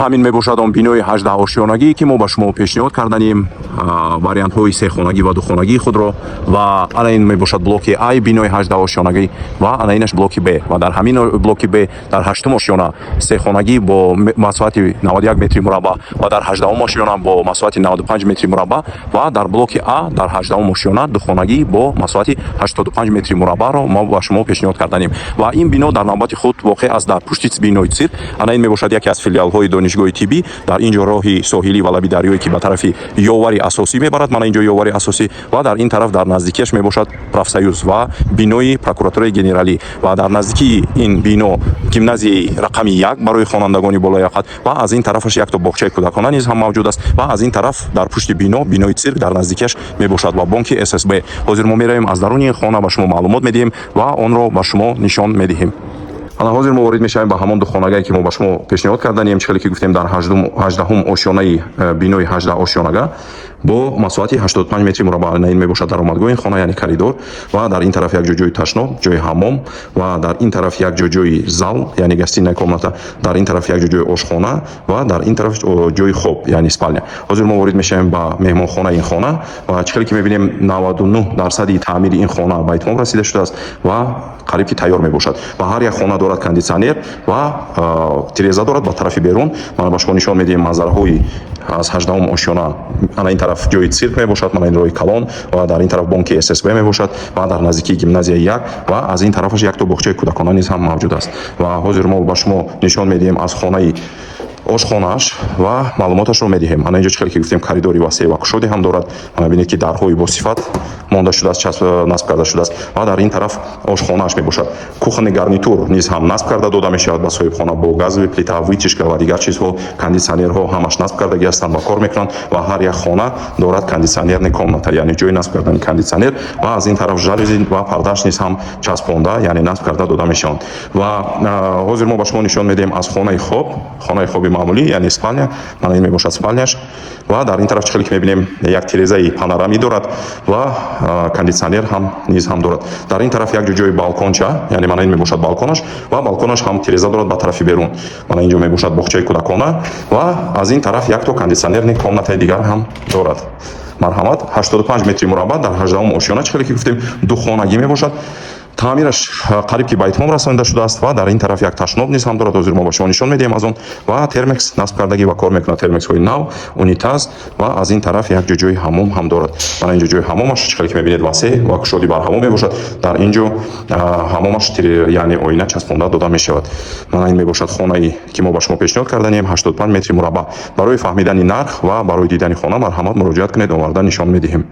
Ҳамин мебошад он бинои 18 ошёнагӣ, ки мо ба шумо пешниҳод карданем вариантҳои сехонагӣ ва духонагии худро. Ва ана ин мебошад блоки А бинои 18 ошёнагӣ ва ана инаш блоки Б. Ва дар ҳамин блоки Б дар ҳаштум ошёна сехонагӣ бо масоҳати 91 метри мураббаъ ва дар 18-ум ошёна бо масоҳати 95 метри мураббаъ ва дар блоки А дар 18-ум ошёна духонагӣ бо масоҳати 85 метри мураббаъро мо ба шумо пешниҳод карданем. Ва ин бино дар навбати худ воқеъ аст дар пушти бинои цирк. Ана ин мебошад яке аз филиалҳои донишгоҳи тиббӣ. Дар ин ҷо роҳи соҳилӣ ва лаби дарёе, ки ба тарафи ёвари асосӣ мебарад. Мана ин ҷо ёвари асосӣ ва дар ин тараф дар наздикиаш мебошад профсоюз ва бинои прокуратураи генералӣ. Ва дар наздикии ин бино гимназияи рақами 1 барои хонандагони болояқат ва аз ин тарафаш якто боғчаи кӯдакона низ ҳам мавҷуд аст. Ва аз ин тараф дар пушти бино бинои цирк дар наздикиаш мебошад ва бонки ССБ. Ҳозир мо меравем, аз даруни ин хона ба шумо маълумот медиҳем ва онро ба шумо нишон медиҳем. Ана ҳозир мо ворид мешавем ба ҳамон духонагае, ки мо ба шумо пешниҳод карданем. Чӣ хеле ки гуфтем, дар 18-ум ошёнаи бинои 18 ошёнага бо масоҳати 85 метри мураббаъ. Ана ин мебошад даромадгоҳи ин хона, яъне коридор. Ва дар ин тараф як ҷо ҷои ташноб, ҷои ҳаммом ва дар ин тараф як ҷо ҷои зал, яъне гостиная комната, дар ин тараф як ҷо ҷои ошхона ва дар ин тараф ҷои хоб, яъне спальня. Ҳозир мо ворид мешавем ба меҳмонхонаи ин хона ва чӣ хеле ки мебинем, 99 дарсади таъмири ин хона ба итмом расида шудааст ва қариб ки тайёр мебошад. Ва ҳар як хона дорад кондитсионер ва тиреза дорад ба тарафи берун. Мана, ба шумо нишон медиҳем манзараҳои аз 18-ум ошёна. Ана ин тараф ҷои цирк мебошад, мана ин роҳи калон ва дар ин тараф бонки ССБ мебошад ва дар наздикии гимназияи 1 ва аз ин тарафаш якто боғчаи кӯдакона низ ҳам мавҷуд аст. Ва ҳозир мо ба шумо нишон медиҳем аз хонаи ошхонааш ва маълумоташро медиҳем. Ана инҷо, чӣ хеле ки гуфтем, коридори васеъ ва кушоде ҳам дорад. Ана бинед, ки дарҳои босифат монда шудааст, насб карда шудааст. Ва дар ин тараф ошхонааш мебошад. Кухонный гарнитур низ ҳам насб карда дода мешавад ба соҳибхона бо газовый плита, вытяжка ва дигар чизҳо. Кондитсионерҳо ҳамаш насб кардагӣ ҳастанд ва кор мекунанд. Ва ҳар як хона дорад кондиционерный комната, яъне ҷои насб кардани кондитсионер. Ва аз ин тараф жалюзи ва пардааш низ ҳам часпонда, яъне насб карда дода мешаванд. Ва ҳозир мо ба шумо нишон медиҳем аз хонаи хоб, хонаи хоби маъмулӣ, яъне спальня. Мана ин мебошад спальняш. Ва дар ин тараф, чӣ хеле ки мебинем, як тирезаи панорамӣ дорад ва кондитсионер ҳам низ ҳам дорад. Дар ин тараф як ҷо ҷои балконча, яъне мана ин мебошад балконаш ва балконаш ҳам тиреза дорад ба тарафи берун. Мана ин ҷо мебошад боғчаи кӯдакона ва аз ин тараф якто кондиционерный комнатаи дигар ҳам дорад. Марҳамат, 85 метри мураббаъ дар 18-ум ошёна, чӣ хеле ки гуфтем, духонагӣ мебошад. Таъмираш қариб ки ба итмом расонида шудааст. Ва дар ин тараф як ташноб низ ҳам дорад, ҳозир мо ба шумо нишон медиҳем аз он. Ва термекс насб кардагӣ ва кор мекунад, термексҳои нав, унитаз. Ва аз ин тараф як ҷо ҷои ҳаммом ҳам дорад. Мана ин ҷо ҷои ҳаммомаш, чӣ хеле ки мебинед, васеъ ва кушоди барҳаво мебошад. Дар ин ҷо ҳаммомаш, яъне оина часпонда дода мешавад. Мана ин мебошад хонае, ки мо ба шумо пешниҳод карданем, 85 метри мураббаъ. Барои фаҳмидани нарх ва барои дидани хона марҳамат, муроҷиат кунед, оварда нишон медиҳем.